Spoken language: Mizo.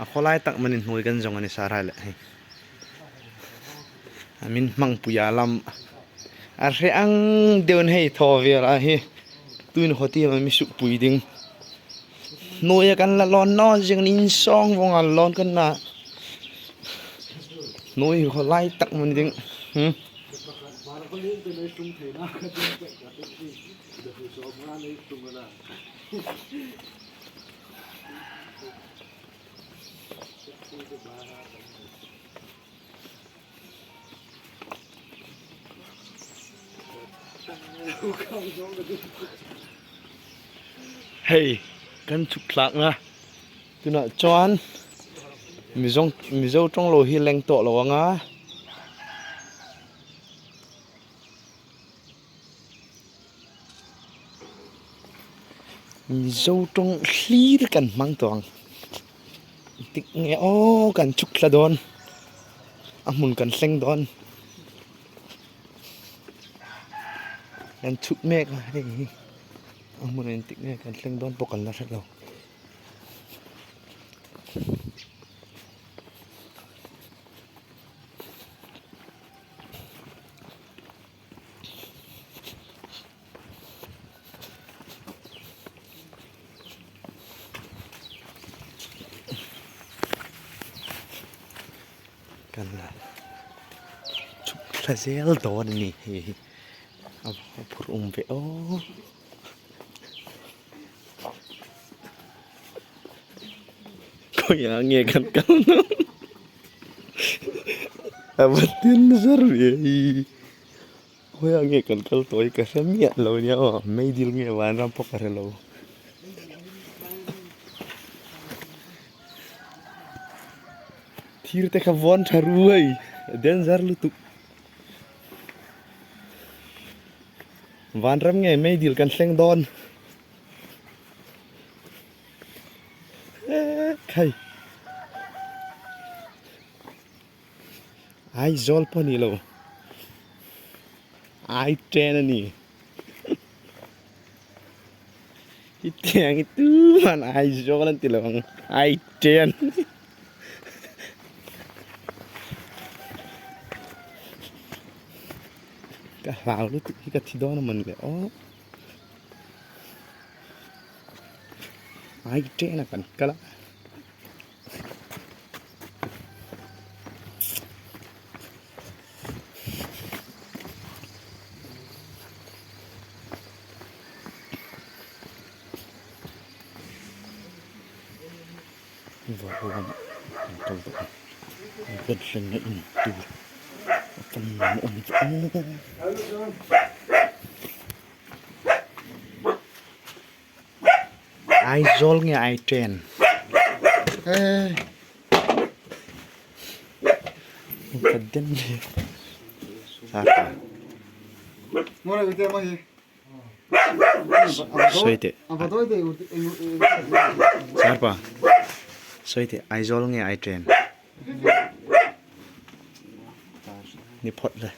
A khawlai tak manin hnuai kan zawng a ni sarai leh hei. Min hmang puia lam a hre ang deuhin hei thaw vel a hi tuin haw ti mi suk pui ding hnuaia kan la lawn nawn zing in sawng vawng a lawn kan na hnuai hi khawlai tak mani ding hmm. Hei kan chhuk thlak na tunah chuan mizo mizo tawng lo hi leng tawh lo ang a. Mizo tawng hlir kan hmang tawh ang tik nge aw kan chhuk thla dawn a hmun kan thleng dawn kan chhuk mek a hei hi a hmun engtik nge kan thleng dawn pawh kan la hre lo. Kan la chhuk thla zel dawn a ni hei hi a va phur awm ve aw. Khawiah nge kan kal dawn a va tin zar ve hi khawiah nge kan kal tawh hi ka hre miah lo nia aw meidil nge vanram pawh ka hre lo. Thir te kha vawn tha ru hei a danger lutuk. Vanram nge meidil kan thleng dawn. Khai. Aizawl pawh ni lo. Ai train a ni. Hetiang hi tuman Aizawl an ti lo ang. Ai train. Ka hlau lutuk hi ka thi dawn a mawni le aw. Ai train a kan kal a. Vawrhawm an kal tawh a an rawn thleng na in tur a tam lam a awm tawh a Aizawl nge ai train ka den Sawi teh Sarpa sawi teh Aizawl nge ai train ni phawt le.